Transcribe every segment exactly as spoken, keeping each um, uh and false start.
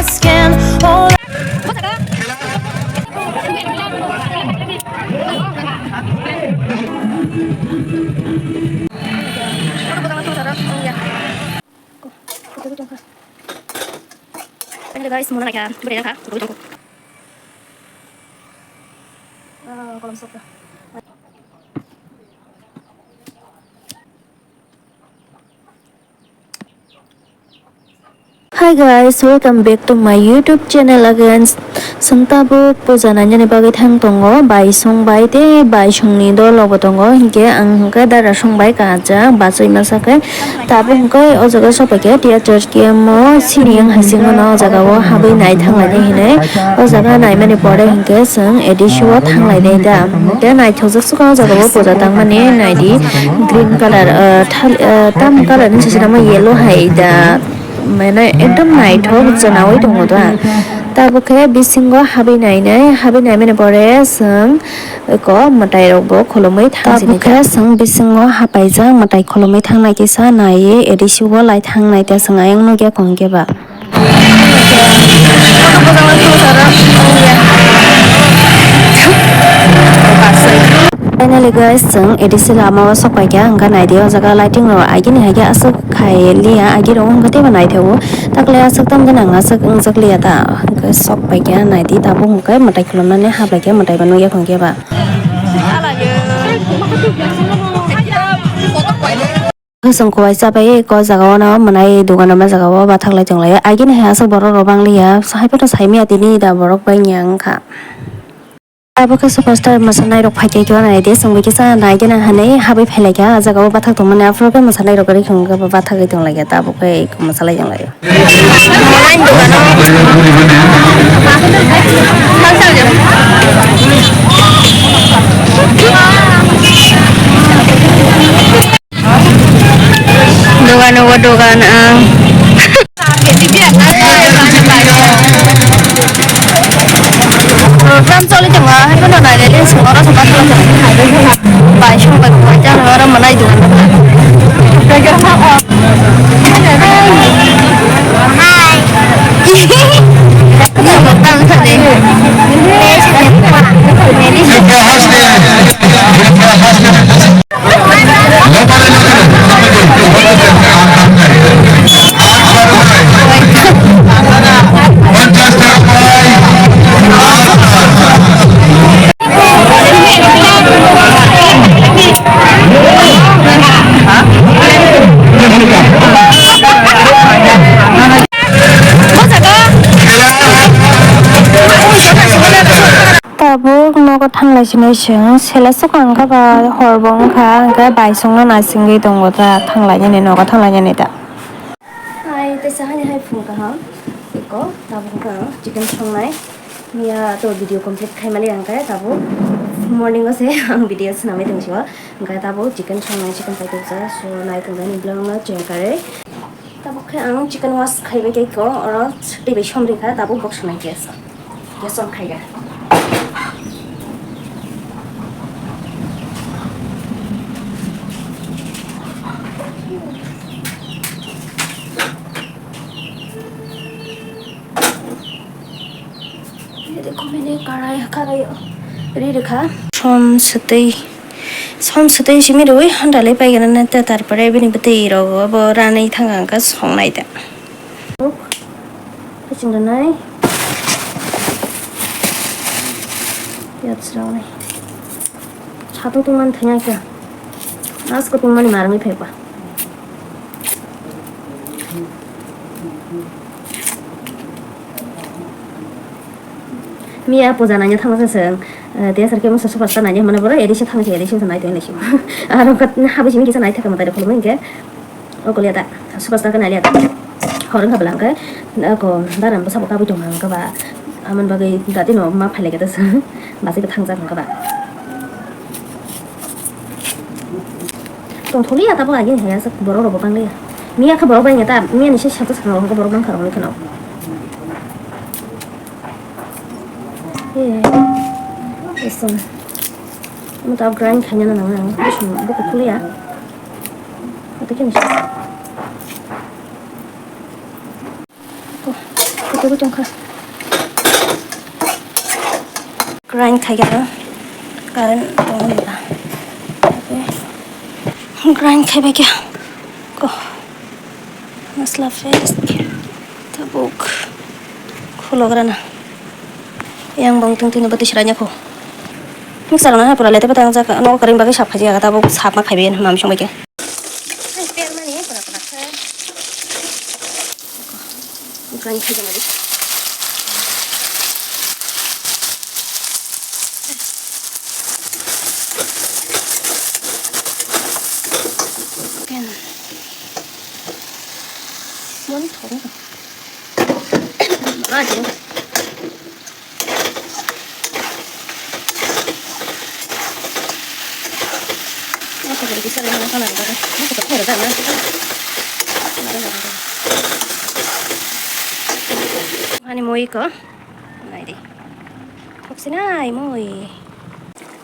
Skin, oh. Hello guys, mona naikha, bwrwi naikha, rwi tongkha. Ah, kolom sokha. Hi guys, welcome back to my YouTube channel again. Chwng tabuk puja nainani bagwi thang tongo, bai song bai tei bai songni dolo bo tongo, hinkhe ang hinkhe dara song bai kajak, bachwi masa khe tabuk hinkhe o jaga sopaikhe theater kemo sini yang hasing mano o jaga o habwi nai thanglaini hinwi o jaga naimani pore hinkhe chwng A D C o thanglainai da, hinkhe naithokjak swkang o jaga o puja tangmani naidi green colour, ah, thal-, ah, tam colour ni sasana yellow hai da. Mane ekdom naithok chwnaui tongo da. Tabuk khe bisingo habwi nainai, habwi naimani pore chwng eko mwtai rokbo khulumui thang sini khe. Tabuk khe chwng bisingo hapaijak mwtai khulumui thangnai kisa naiwi A D C o lai thangnai ta chwng ayang nukya kong khe ba. Finally guys, chwng A D C lama o sok paikha, hwnkhe naidi o jaga lighting rok agini hai khe aswk khai liya, agi rok wngkha teibo naithogo. Takle aswk tamo gwnang aswk wngjak liya ta. Hwnkhe sok paikha naidi tabuk hwnkhe mwtai khulumnani haplaikhe mwtai bo nukya hwnkhe ba. Chwng kubai chabai ko jaga o no mwnai dogan rok ma jaga o bathak lai tong lai. Agini hai aswk borok rok bang liya, hai phano sai manya tini da borok bai wngkha. Abo khe superstar mwsanairok phai khe khe nai de, chwng bai khe cha nai gana hinwi habwi phai lai kha. Ah jaga o bathak tongmani, aphuru khe mwsanairok kwrwi khe wngkhe bo bathagwi tong lai kha, tabuk khe mwsalai tong lai o. Dogan o dogan ang. Program choli tongo, hai phano nai nai song oro song bai song bai bai jang oro manai dogan. Hi. Tabuk nogo thanglai sinai chwng, sela swkang wngkha ba, hor bo wngkha, hwnkhe bai songno naisingwi tongo ta, thanglainani nogo thanglainani ta. Hai, teisa hani hai phung kaham, eko, tabuk wngkha ang chicken songnai, miya to video complete khaimani hwnkhe tabuk morning o se ang video swnamwi tongsi o, hwnkhe tabuk chicken songnai, chicken paitokjak, so nai tongnai ni vlog no chengkarwi. Tabuk khe ang chicken wash khaibai khe ko oro twi bai som rikha, tabuk bok sanai gas, gas on khaiga. Ri rikha mene karai, karai ri rikha. Som swtwi, som swtwi simi rwi handa le paigana na ta, tarpore bini bwtwi rok bo ranai thang ang kha songnai da. Haching ranai. Piyaj rok nai. Satung tungmani thangya khe. Asko tungmani marwngwi phaiba. Miya puja naina thangma se chwng, eh, tei aswk khe masa superstar naina hwnmano borok A D C thangwi se A D C se nai tongwi naising. Aro khe habwi simi kisa naithok khe mwtai rok khulumwi hinkhe o koliya ta superstar khe nailia ta. Hor wngkha bwla hinkhe ako dara bwsa bo kabui tongma hinkhe ba amoni bagwi dati no ma phailai khe ta chwng bachai bo thangjak hinkhe ba. Tongthokliya tabuk agini hai aswk borok rokbo bangliya. Miya khe borok bangya ta, miya ni se saksa sakha rok borok bangkha rok wngkha no. Eh, esom. Omo tabuk grind khaina nang nang, bwswng bukukuliya. Ate khe ni. Ko, ko Tugui tongkha. Grind khaikha, current tongmani ba. Grind khaibaikha. Ko. Masla paste. Tabuk. Khulogra na. Yang bong tungtini bati sranya kho. Mixer na pura lete bata jaka. No karing bagi sap khaji aga tabuk sap ma khaibe mam song baikha. Grind khaijak mani. Ken. Mon thong. Ba jeng. Ani mui ko. Nai di. Thok sinai mui.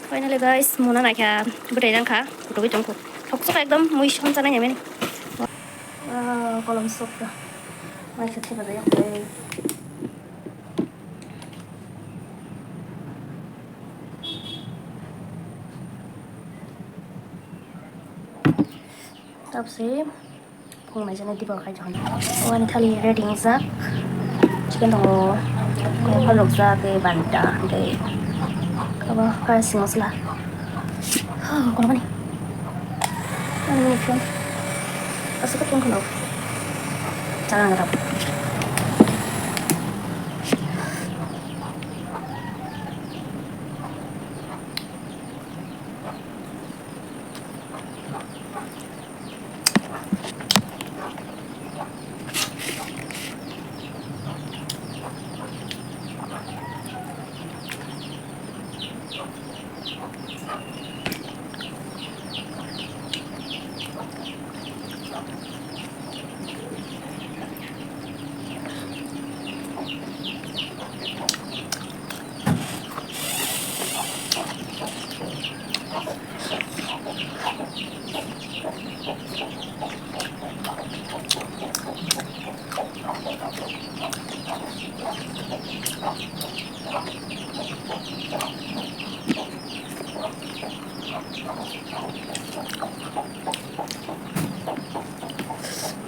Finally guys, muna naikha. Bwtai nangkha. Kutukwi tongkho. Thok sok ekdom mui somsa nai mani. Wow, kolom sok to. Mai khe theba jaya. Tapsi phung nai jani diba khai jahon. Wani thali ready wngjak. Chicken tongo. Koi phalok jak tei banta tei kaba fry sing masala. Ha, kono mani. Ani mani phone. Aswk phone khwlao. Chana nang.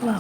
Wow.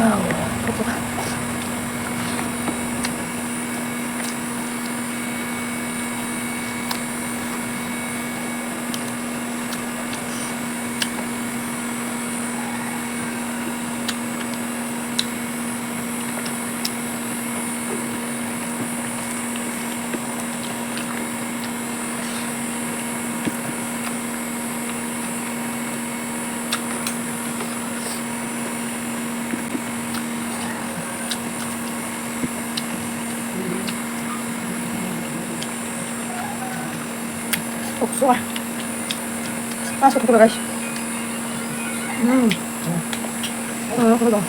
Wow. Okso ah. Masuk ke guys. Hmm. Hmm, aku dah.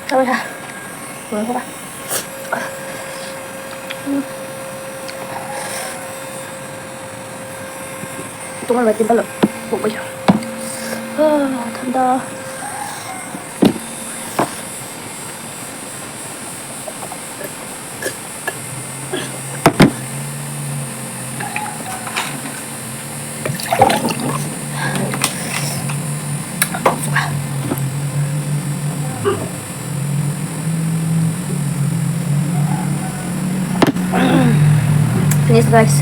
Tabaiha. Tongo bai timpalo. Pokbai. Ah, thanda. Finish, guys.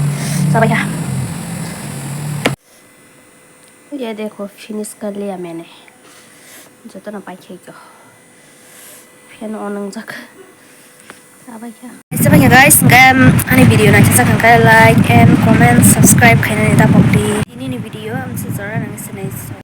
Sabai kha. Ye dekho, finish kar liya maine. Jotono pai khe ko. Fan on wngjak. Sabai kha. Sabai kha, guys, hingke ani video naisajak hingke like and comment, subscribe khainani da pokdi. Nini video ang se jora nang sinai.